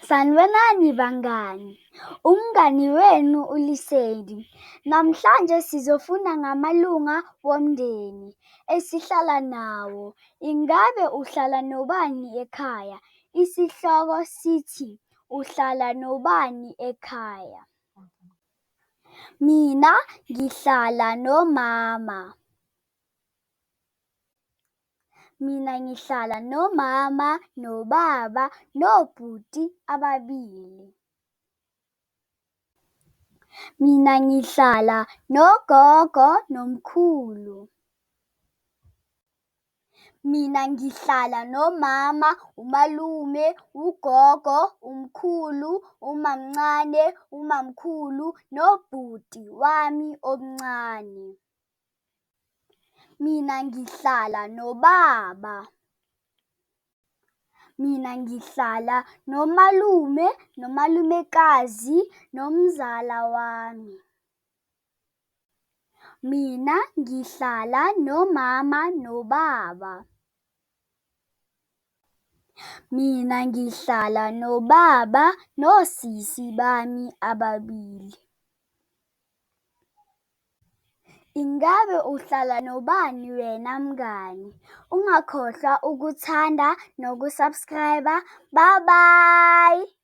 Sanibonani bangani, umngani wenu uLesedi. Namhlanje sizofunda ngamalunga womndeni esihlala nawo. Ingabe uhlala nobani ekhaya? Isihloko sithi uhlala nobani ekhaya? Mina ngihlala nomama. Mina ngihlala nomama, nobaba, nobhuti ababili. Mina ngihlala nogogo nomkhulu. Mina ngihlala nomama, umalume, ugogo, umkhulu, umamncane, umamkhulu nobhuti wami omncane. Mina ngihlala nobaba. Mina ngihlala nomalume, nomalumekazi nomzala wami. Mina ngihlala nomama nobaba. Mina ngihlala nobaba nosisi bami ababili. Ingabe uhlala nobani wena mngani? Ungakhohlwa ukuthanda nokusubscribe. Bye bye.